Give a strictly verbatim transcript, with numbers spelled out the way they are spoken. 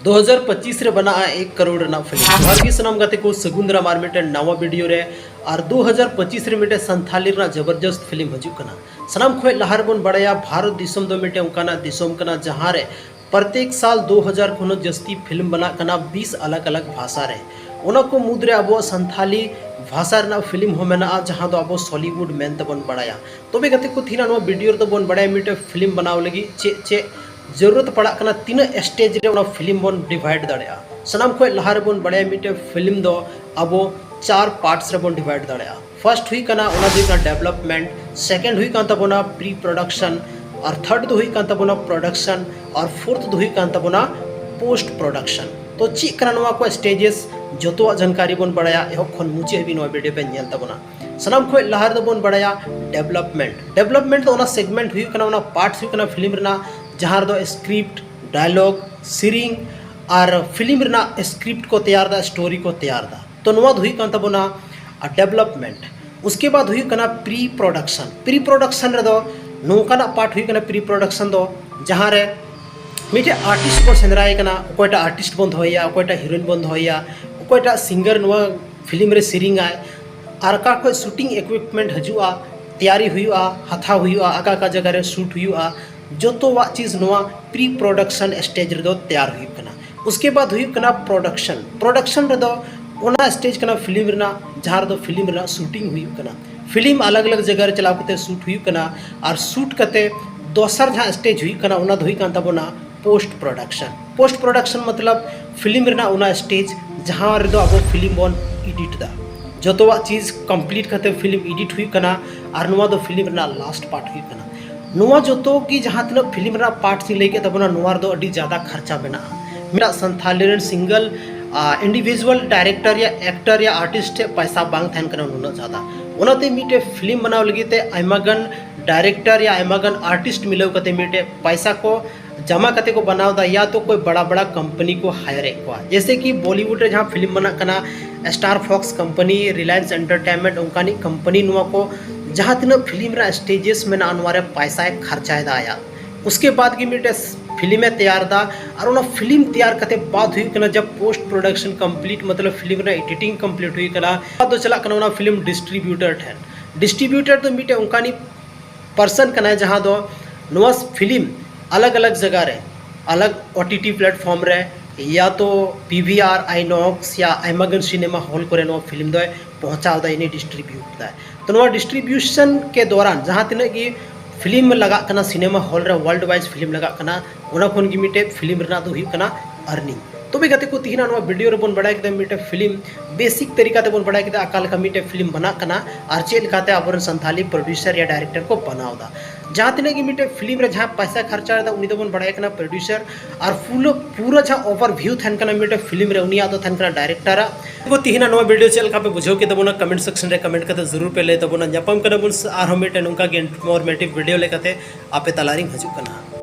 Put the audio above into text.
ᱫᱩ ᱦᱟᱡᱟᱨ ᱯᱚᱸᱪᱤᱥ ᱨᱮ ᱵᱮᱱᱟᱜᱼᱟ ᱮᱠ ᱠᱟᱨᱳᱲ ᱨᱮᱱᱟᱜ ᱯᱷᱤᱞᱢ᱾ ᱡᱚᱦᱟᱨ ᱜᱮ ᱥᱟᱱᱟᱢ ᱜᱟᱛᱮ ᱠᱚ, ᱥᱟᱹᱜᱩᱱ ᱫᱟᱨᱟᱢ ᱟᱨ ᱢᱤᱫᱴᱮᱱ ᱱᱟᱣᱟ ᱵᱷᱤᱰᱤᱭᱳ ᱨᱮ᱾ ᱟᱨ ᱫᱩ ᱦᱟᱡᱟᱨ ᱯᱚᱸᱪᱤᱥ ᱨᱮ ᱢᱤᱫᱴᱮᱱ ᱥᱟᱱᱛᱷᱟᱞᱤ ᱨᱮᱱᱟᱜ ᱡᱚᱵᱚᱨᱡᱚᱥᱛ ᱯᱷᱤᱞᱢ ᱦᱤᱡᱩᱜ ᱠᱟᱱᱟ᱾ ᱥᱟᱱᱟᱢ ᱠᱷᱚᱱ ᱞᱟᱦᱟ ᱨᱮᱵᱚᱱ ᱵᱟᱲᱟᱭᱟ, ᱵᱷᱟᱨᱚᱛ ᱫᱤᱥᱚᱢ ᱫᱚ ᱢᱤᱫᱴᱮᱱ ᱚᱱᱠᱟᱱᱟᱜ ᱫᱤᱥᱚᱢ ᱠᱟᱱᱟ, ᱡᱟᱦᱟᱸ ᱨᱮ ᱯᱨᱚᱛᱮᱠ ᱥᱟᱞ ᱫᱩ ᱦᱟᱡᱟᱨ ᱠᱷᱚᱱ ᱦᱚᱸ ᱡᱟᱹᱥᱛᱤ ᱯᱷᱤᱞᱢ ᱵᱮᱱᱟᱜ ᱠᱟᱱᱟ ᱵᱤᱥ ᱟᱞᱟᱜᱽ ᱟᱞᱟᱜᱽ ᱵᱷᱟᱥᱟ ᱨᱮ᱾ ᱚᱱᱟ ᱠᱚ ᱢᱩᱫᱽᱨᱮ ᱟᱵᱚᱣᱟᱜ ᱥᱟᱱᱛᱷᱟᱞᱤ ᱵᱷᱟᱥᱟ ᱨᱮᱱᱟᱜ ᱯᱷᱤᱞᱢ ᱦᱚᱸ ᱢᱮᱱᱟᱜᱼᱟ, ᱡᱟᱦᱟᱸ ᱫᱚ ᱟᱵᱚ ᱥᱚᱞᱤᱣᱩᱰ ᱢᱮᱱ ᱛᱮᱵᱚᱱ ᱵᱟᱲᱟᱭᱟ᱾ ᱛᱚᱵᱮ ᱜᱟᱛᱮ ᱠᱚ, ᱛᱮᱦᱮᱧ ᱱᱚᱣᱟ ᱵᱷᱤᱰᱤᱭᱳ ᱨᱮᱫᱚ ᱵᱚᱱ ᱵᱟᱲᱟᱭᱟ ᱢᱤᱫᱴᱮᱱ ᱯᱷᱤᱞᱢ ᱵᱮᱱᱟᱣ ᱞᱟᱹᱜᱤᱫ ᱪᱮᱫ ᱪᱮᱫ ᱡᱟᱹᱨᱩᱲᱟᱛ ᱯᱟᱲᱟᱜ ᱠᱟᱱᱟ, ᱛᱤᱱᱟᱹᱜ ᱥᱴᱮᱡᱽ ᱨᱮ ᱚᱱᱟ ᱯᱷᱤᱞᱢ ᱵᱚᱱ ᱰᱤᱵᱷᱟᱭᱤᱰ ᱫᱟᱲᱮᱭᱟᱜᱼᱟ᱾ ᱥᱟᱱᱟᱢ ᱠᱷᱚᱱ ᱞᱟᱦᱟ ᱨᱮᱵᱚᱱ ᱵᱟᱲᱟᱭᱟ ᱢᱤᱫᱴᱮᱱ ᱯᱷᱤᱞᱢ ᱫᱚ ᱟᱵᱚ ᱪᱟᱨ ᱯᱟᱨᱴᱥ ᱨᱮᱵᱚᱱ ᱰᱤᱵᱷᱟᱭᱤᱰ ᱫᱟᱲᱮᱭᱟᱜᱼᱟ᱾ ᱯᱷᱟᱨᱥᱴ ᱦᱩᱭᱩᱜ ᱠᱟᱱᱟ, ᱚᱱᱟ ᱫᱚ ᱦᱩᱭᱩᱜ ᱠᱟᱱᱟ ᱰᱮᱵᱷᱞᱚᱯᱢᱮᱱᱴ, ᱥᱮᱠᱮᱱᱰ ᱦᱩᱭᱩᱜ ᱠᱟᱱ ᱛᱟᱵᱚᱱᱟ ᱯᱨᱤ ᱯᱨᱚᱰᱟᱠᱥᱚᱱ, ᱟᱨ ᱛᱷᱟᱨᱰ ᱫᱚ ᱦᱩᱭᱩᱜ ᱠᱟᱱ ᱛᱟᱵᱚᱱᱟ ᱯᱨᱚᱰᱟᱠᱥᱚᱱ, ᱟᱨ ᱯᱷᱳᱨᱛᱷ ᱫᱚ ᱦᱩᱭᱩᱜ ᱠᱟᱱ ᱛᱟᱵᱚᱱᱟ ᱯᱳᱥᱴ ᱯᱨᱚᱰᱟᱠᱥᱚᱱ᱾ ᱛᱚ ᱪᱮᱫ ᱠᱟᱱᱟ ᱱᱚᱣᱟ ᱠᱚ ᱥᱴᱮᱡᱮᱥ, ᱡᱚᱛᱚᱣᱟᱜ ᱡᱟᱱᱠᱟᱨᱤ ᱵᱚᱱ ᱵᱟᱲᱟᱭᱟ ᱮᱦᱚᱵ ᱠᱷᱚᱱ ᱢᱩᱪᱟᱹᱫ ᱦᱟᱹᱵᱤᱡ ᱱᱚᱣᱟ ᱵᱷᱤᱰᱤᱭᱳ ᱯᱮ ᱧᱮᱞ ᱛᱟᱵᱚᱱᱟ᱾ ᱥᱟᱱᱟᱢ ᱠᱷᱚᱱ ᱞᱟᱦᱟ ᱨᱮᱫᱚ ᱵᱚᱱ ᱵᱟᱲᱟᱭᱟ ᱰᱮᱵᱷᱞᱚᱯᱢᱮᱱᱴ᱾ ᱰᱮᱵᱷᱞᱚᱯᱢᱮᱱᱴ ᱫᱚ ᱚᱱᱟ ᱥᱮᱜᱢᱮᱱᱴ ᱦᱩᱭᱩᱜ ᱠᱟᱱᱟ, ᱚᱱᱟ ᱯᱟᱨᱴᱥ ᱦᱩᱭᱩᱜ ᱠᱟᱱᱟ ᱯᱷᱤᱞᱢ ᱨᱮᱱᱟᱜ, ᱡᱟᱦᱟᱸ ᱨᱮᱫᱚ ᱥᱠᱨᱤᱯᱴ, ᱰᱟᱭᱞᱚᱜ, ᱥᱮᱨᱮᱧ ᱟᱨ ᱯᱷᱤᱞᱢ ᱨᱮᱱᱟᱜ ᱥᱠᱨᱤᱯᱴ ᱠᱚ ᱛᱮᱭᱟᱨ ᱮᱫᱟ, ᱥᱴᱳᱨᱤ ᱠᱚ ᱛᱮᱭᱟᱨ ᱮᱫᱟ᱾ ᱛᱚ ᱱᱚᱣᱟ ᱫᱚ ᱦᱩᱭᱩᱜ ᱠᱟᱱ ᱛᱟᱵᱚᱱᱟ ᱰᱮᱵᱷᱞᱚᱯᱢᱮᱱᱴ᱾ ᱩᱥᱠᱮ ᱵᱟᱫ ᱦᱩᱭᱩᱜ ᱠᱟᱱᱟ ᱯᱨᱤ ᱯᱨᱚᱰᱟᱠᱥᱚᱱ᱾ ᱯᱨᱤ ᱯᱨᱚᱰᱟᱠᱥᱚᱱ ᱨᱮᱫᱚ ᱱᱚᱝᱠᱟᱱᱟᱜ ᱯᱟᱨᱴ ᱦᱩᱭᱩᱜ ᱠᱟᱱᱟ ᱯᱨᱤ ᱯᱨᱚᱰᱟᱠᱥᱚᱱ ᱫᱚ, ᱡᱟᱦᱟᱸ ᱨᱮ ᱢᱤᱫᱴᱮᱡ ᱟᱨᱴᱤᱥᱴ ᱵᱚᱱ ᱥᱮᱸᱫᱽᱨᱟᱭᱮ ᱠᱟᱱᱟ, ᱚᱠᱚᱭᱴᱟᱜ ᱟᱨᱴᱤᱥᱴ ᱵᱚᱱ ᱫᱚᱦᱚᱭᱮᱭᱟ, ᱚᱠᱚᱭᱴᱟᱜ ᱦᱤᱨᱳᱭᱤᱱ ᱵᱚᱱ ᱫᱚᱦᱚᱭᱮᱭᱟ, ᱚᱠᱚᱭᱴᱟᱜ ᱥᱤᱝᱜᱟᱨ ᱱᱚᱣᱟ ᱯᱷᱤᱞᱢ ᱨᱮ ᱥᱮᱨᱮᱧᱟᱭ, ᱟᱨ ᱚᱠᱟ ᱠᱷᱚᱱ ᱥᱩᱴᱤᱝ ᱤᱠᱩᱭᱤᱯᱢᱮᱱᱴ ᱦᱤᱡᱩᱜᱼᱟ, ᱛᱮᱭᱟᱨᱤ ᱦᱩᱭᱩᱜᱼᱟ, ᱦᱟᱛᱟᱣ ᱦᱩᱭᱩᱜᱼᱟ, ᱚᱠᱟ ᱚᱠᱟ ᱡᱟᱭᱜᱟ ᱨᱮ ᱥᱩᱴ ᱦᱩᱭᱩᱜᱼᱟ, ᱡᱚᱛᱚᱣᱟᱜ ᱪᱤᱡᱽ ᱱᱚᱣᱟ ᱯᱨᱤ ᱯᱨᱚᱰᱟᱠᱥᱚᱱ ᱥᱴᱮᱡᱽ ᱨᱮᱫᱚ ᱛᱮᱭᱟᱨ ᱦᱩᱭᱩᱜ ᱠᱟᱱᱟ᱾ ᱩᱥᱠᱮ ᱵᱟᱫ ᱦᱩᱭᱩᱜ ᱠᱟᱱᱟ ᱯᱨᱚᱰᱟᱠᱥᱚᱱ᱾ ᱯᱨᱚᱰᱟᱠᱥᱚᱱ ᱨᱮᱫᱚ ᱚᱱᱟ ᱥᱴᱮᱡᱽ ᱠᱟᱱᱟ ᱯᱷᱤᱞᱢ ᱨᱮᱱᱟᱜ, ᱡᱟᱦᱟᱸ ᱨᱮᱫᱚ ᱯᱷᱤᱞᱢ ᱨᱮᱱᱟᱜ ᱥᱩᱴᱤᱝ ᱦᱩᱭᱩᱜ ᱠᱟᱱᱟ᱾ ᱯᱷᱤᱞᱢ ᱟᱞᱟᱜᱽ ᱟᱞᱟᱜᱽ ᱡᱟᱭᱜᱟ ᱨᱮ ᱪᱟᱞᱟᱣ ᱠᱟᱛᱮ ᱥᱩᱴ ᱦᱩᱭᱩᱜ ᱠᱟᱱᱟ, ᱟᱨ ᱥᱩᱴ ᱠᱟᱛᱮ ᱫᱚᱥᱟᱨ ᱡᱟᱦᱟᱸ ᱥᱴᱮᱡᱽ ᱦᱩᱭᱩᱜ ᱠᱟᱱᱟ, ᱚᱱᱟ ᱫᱚ ᱦᱩᱭᱩᱜ ᱠᱟᱱ ᱛᱟᱵᱚᱱᱟ ᱯᱳᱥᱴ ᱯᱨᱚᱰᱟᱠᱥᱚᱱ᱾ ᱯᱳᱥᱴ ᱯᱨᱚᱰᱟᱠᱥᱚᱱ ᱢᱚᱛᱞᱚᱵ ᱯᱷᱤᱞᱢ ᱨᱮᱱᱟᱜ ᱚᱱᱟ ᱥᱴᱮᱡᱽ, ᱡᱟᱦᱟᱸ ᱨᱮᱫᱚ ᱟᱵᱚ ᱯᱷᱤᱞᱢ ᱵᱚᱱ ᱮᱰᱤᱴ ᱮᱫᱟ, ᱡᱚᱛᱚᱣᱟᱜ ᱪᱤᱡᱽ ᱠᱚᱢᱯᱞᱤᱴ ᱠᱟᱛᱮ ᱯᱷᱤᱞᱢ ᱮᱰᱤᱴ ᱦᱩᱭᱩᱜ ᱠᱟᱱᱟ, ᱟᱨ ᱱᱚᱣᱟ ᱫᱚ ᱯᱷᱤᱞᱢ ᱨᱮᱱᱟᱜ ᱞᱟᱥᱴ ᱯᱟᱨᱴ ᱦᱩᱭᱩᱜ ᱠᱟᱱᱟ᱾ ᱱᱚᱣᱟ ᱡᱚᱛᱚ ᱜᱮ ᱡᱟᱦᱟᱸ ᱛᱤᱱᱟᱹᱜ ᱯᱷᱤᱞᱢ ᱨᱮᱱᱟᱜ ᱯᱟᱨᱴ ᱤᱧ ᱞᱟᱹᱭ ᱠᱮᱫ ᱛᱟᱵᱚᱱᱟ, ᱱᱚᱣᱟ ᱨᱮᱫᱚ ᱟᱹᱰᱤ ᱡᱟᱫᱟ ᱠᱷᱚᱨᱪᱟ ᱢᱮᱱᱟᱜᱼᱟ᱾ ᱢᱤᱫᱴᱟᱜ ᱥᱟᱱᱛᱷᱟᱞᱤ ᱨᱮᱱ ᱥᱤᱝᱜᱮᱞ ᱤᱱᱰᱤᱵᱷᱤᱡᱩᱣᱟᱞ ᱰᱟᱭᱨᱮᱠᱴᱚᱨ ᱭᱟ ᱮᱠᱴᱚᱨ ᱭᱟ ᱟᱨᱴᱤᱥᱴ ᱴᱷᱮᱱ ᱯᱚᱭᱥᱟ ᱵᱟᱝ ᱛᱟᱦᱮᱱ ᱠᱟᱱᱟ ᱱᱩᱱᱟᱹᱜ ᱡᱟᱫᱟ᱾ ᱚᱱᱟᱛᱮ ᱢᱤᱫᱴᱮᱡ ᱯᱷᱤᱞᱢ ᱵᱮᱱᱟᱣ ᱞᱟᱹᱜᱤᱫ ᱛᱮ ᱟᱭᱢᱟ ᱜᱟᱱ ᱰᱟᱭᱨᱮᱠᱴᱚᱨ ᱭᱟ ᱟᱭᱢᱟ ᱜᱟᱱ ᱟᱨᱴᱤᱥᱴ ᱢᱤᱞᱟᱹᱣ ᱠᱟᱛᱮ ᱢᱤᱫᱴᱮᱡ ᱯᱚᱭᱥᱟ ᱠᱚ ᱡᱟᱢᱟ ᱠᱟᱛᱮ ᱠᱚ ᱵᱮᱱᱟᱣ ᱮᱫᱟ, ᱭᱟ ᱛᱚ ᱠᱚᱭ ᱵᱟᱲᱟ ᱵᱟᱲᱟ ᱠᱳᱢᱯᱟᱱᱤ ᱠᱚ ᱦᱟᱭᱟᱨ ᱮᱫ ᱠᱚᱣᱟ᱾ ᱡᱮᱭᱥᱮ ᱠᱤ ᱵᱚᱞᱤᱣᱩᱰ ᱨᱮ ᱡᱟᱦᱟᱸ ᱯᱷᱤᱞᱢ ᱵᱮᱱᱟᱜ ᱠᱟᱱᱟ, star Fox company, Reliance entertainment, ᱚᱱᱠᱟᱱᱤᱡ ᱠᱳᱢᱯᱟᱱᱤ ᱱᱚᱣᱟ ᱠᱚ ᱡᱟᱦᱟᱸ ᱛᱤᱱᱟᱹᱜ ᱯᱷᱤᱞᱢ ᱨᱮᱱᱟᱜ ᱥᱴᱮᱡᱮᱥ ᱢᱮᱱᱟᱜᱼᱟ, ᱱᱚᱣᱟ ᱨᱮ ᱯᱚᱭᱥᱟᱭ ᱠᱷᱚᱨᱪᱟᱭᱮᱫᱟ ᱟᱭᱟᱜ᱾ ᱩᱥᱠᱮ ᱵᱟᱫ ᱜᱮ ᱢᱤᱫᱴᱮᱡ ᱯᱷᱤᱞᱢ ᱮ ᱛᱮᱭᱟᱨ ᱮᱫᱟ, ᱟᱨ ᱚᱱᱟ ᱯᱷᱤᱞᱢ ᱛᱮᱭᱟᱨ ᱠᱟᱛᱮ ᱵᱟᱫ ᱦᱩᱭᱩᱜ ᱠᱟᱱᱟ, ᱡᱟᱵ ᱯᱳᱥᱴ ᱯᱨᱚᱰᱟᱠᱥᱚᱱ ᱠᱚᱢᱯᱞᱤᱴ, ᱢᱚᱛᱞᱚᱵ ᱯᱷᱤᱞᱢ ᱨᱮᱱᱟᱜ ᱮᱰᱤᱴᱤᱝ ᱠᱚᱢᱯᱞᱤᱴ ᱦᱩᱭ ᱠᱟᱱᱟ, ᱵᱟᱫ ᱫᱚ ᱪᱟᱞᱟᱜ ᱠᱟᱱᱟ ᱚᱱᱟ ᱯᱷᱤᱞᱢ ᱰᱤᱥᱴᱨᱤᱵᱤᱭᱩᱴᱟᱨ ᱴᱷᱮᱱ᱾ ᱰᱤᱥᱴᱨᱤᱵᱤᱭᱩᱴᱟᱨ ᱫᱚ ᱢᱤᱫᱴᱮᱱ ᱚᱱᱠᱟᱱᱤᱡ ᱯᱟᱨᱥᱚᱱ ᱠᱟᱱᱟᱭ, ᱡᱟᱦᱟᱸ ᱫᱚ ᱱᱚᱣᱟ ᱯᱷᱤᱞᱢ ᱟᱞᱟᱜᱽ ᱟᱞᱟᱜᱽ ᱡᱟᱭᱜᱟ ᱨᱮ, ᱟᱞᱟᱜᱽ ᱳ ᱴᱤ ᱴᱤ ᱯᱞᱟᱴᱯᱷᱚᱨᱢ ᱨᱮ, ᱭᱟ ᱛᱚ ᱯᱤ ᱵᱷᱤ ᱟᱨ, ᱟᱭᱱᱚᱠᱥ ᱭᱟ ᱟᱭᱢᱟ ᱜᱟᱱ ᱥᱤᱱᱮᱢᱟ ᱦᱚᱞ ᱠᱚᱨᱮ ᱱᱚᱣᱟ ᱯᱷᱤᱞᱢ ᱫᱚᱭ ᱯᱚᱦᱚᱸᱪᱟᱣ ᱫᱟᱭ, ᱤᱱᱤ ᱰᱤᱥᱴᱨᱤᱵᱤᱭᱩᱴ ᱫᱟᱭ᱾ ᱛᱚ ᱱᱚᱣᱟ ᱰᱤᱥᱴᱨᱤᱵᱤᱭᱩᱥᱚᱱ ᱠᱮ ᱫᱚᱨᱟᱱ ᱡᱟᱦᱟᱸ ᱛᱤᱱᱟᱹᱜ ᱜᱮ ᱯᱷᱤᱞᱢ ᱞᱟᱜᱟᱜ ᱠᱟᱱᱟ, ᱥᱤᱱᱮᱢᱟ ᱦᱚᱞ ᱨᱮ ᱣᱟᱨᱞᱰ ᱣᱟᱭᱤᱡ ᱯᱷᱤᱞᱢ ᱞᱟᱜᱟᱜ ᱠᱟᱱᱟ, ᱚᱱᱟ ᱠᱷᱚᱱ ᱜᱮ ᱢᱤᱫᱴᱮᱡ ᱯᱷᱤᱞᱢ ᱨᱮᱱᱟᱜ ᱫᱚ ᱦᱩᱭᱩᱜ ᱠᱟᱱᱟ ᱟᱨᱱᱤᱝ᱾ ᱛᱚᱵᱮ ᱜᱟᱛᱮ ᱠᱚ, ᱛᱤᱦᱤᱧᱟᱜ ᱱᱚᱣᱟ ᱵᱷᱤᱰᱤᱭᱳ ᱨᱮᱵᱚᱱ ᱵᱟᱲᱟᱭ ᱠᱮᱫᱟ ᱢᱤᱫᱴᱮᱡ ᱯᱷᱤᱞᱢ ᱵᱮᱥᱤᱠ ᱛᱟᱹᱨᱤᱠᱟ ᱛᱮᱵᱚᱱ ᱵᱟᱲᱟᱭ ᱠᱮᱫᱟ, ᱚᱠᱟ ᱞᱮᱠᱟ ᱢᱤᱫᱴᱮᱡ ᱯᱷᱤᱞᱢ ᱵᱮᱱᱟᱜ ᱠᱟᱱᱟ ᱟᱨ ᱪᱮᱫ ᱞᱮᱠᱟᱛᱮ ᱟᱵᱚᱨᱮᱱ ᱥᱟᱱᱛᱷᱟᱞᱤ ᱯᱨᱚᱰᱭᱩᱥᱟᱨ ᱭᱟ ᱰᱟᱭᱨᱮᱠᱴᱚᱨ ᱠᱚ ᱵᱮᱱᱟᱣ ᱮᱫᱟ᱾ ᱡᱟᱦᱟᱸ ᱛᱤᱱᱟᱹᱜ ᱜᱮ ᱢᱤᱫᱴᱮᱡ ᱯᱷᱤᱞᱢ ᱨᱮ ᱡᱟᱦᱟᱸ ᱯᱚᱭᱥᱟ ᱠᱷᱚᱨᱪᱟ ᱮᱫᱟ, ᱩᱱᱤ ᱫᱚᱵᱚᱱ ᱵᱟᱲᱟᱭ ᱠᱟᱱᱟ ᱯᱨᱚᱰᱭᱩᱥᱟᱨ, ᱟᱨ ᱯᱩᱨᱟᱹ, ᱯᱩᱨᱟᱹ ᱡᱟᱦᱟᱸ ᱳᱵᱷᱟᱨ ᱵᱷᱤᱭᱩ ᱛᱟᱦᱮᱱ ᱠᱟᱱᱟ ᱢᱤᱫᱴᱮᱡ ᱯᱷᱤᱞᱢ ᱨᱮ, ᱩᱱᱤᱭᱟᱜ ᱫᱚ ᱛᱟᱦᱮᱱ ᱠᱟᱱᱟ ᱰᱟᱭᱨᱮᱠᱴᱟᱨᱟᱜ᱾ ᱛᱤᱦᱤᱧᱟᱜ ᱱᱚᱣᱟ ᱵᱷᱤᱰᱤᱭᱳ ᱪᱮᱫ ᱞᱮᱠᱟ ᱯᱮ ᱵᱩᱡᱷᱟᱹᱣ ᱠᱮᱫ ᱛᱟᱵᱚᱱᱟ, ᱠᱚᱢᱮᱱᱴ ᱥᱮᱠᱥᱚᱱ ᱨᱮ ᱠᱚᱢᱮᱱᱴ ᱠᱟᱛᱮ ᱡᱟᱹᱨᱩᱲ ᱯᱮ ᱞᱟᱹᱭ ᱛᱟᱵᱚᱱᱟ᱾ ᱧᱟᱯᱟᱢ ᱠᱟᱱᱟ ᱵᱚᱱ ᱟᱨᱦᱚᱸ ᱢᱤᱫᱴᱮᱱ ᱱᱚᱝᱠᱟ ᱜᱮ ᱤᱱᱯᱷᱚᱨᱢᱮᱴᱤᱵᱷ ᱵᱷᱤᱰᱤᱭᱳ ᱞᱮᱠᱟᱛᱮ ᱟᱯᱮ ᱛᱟᱞᱟᱨᱤᱧ ᱦᱤᱡᱩᱜ ᱠᱟᱱᱟ᱾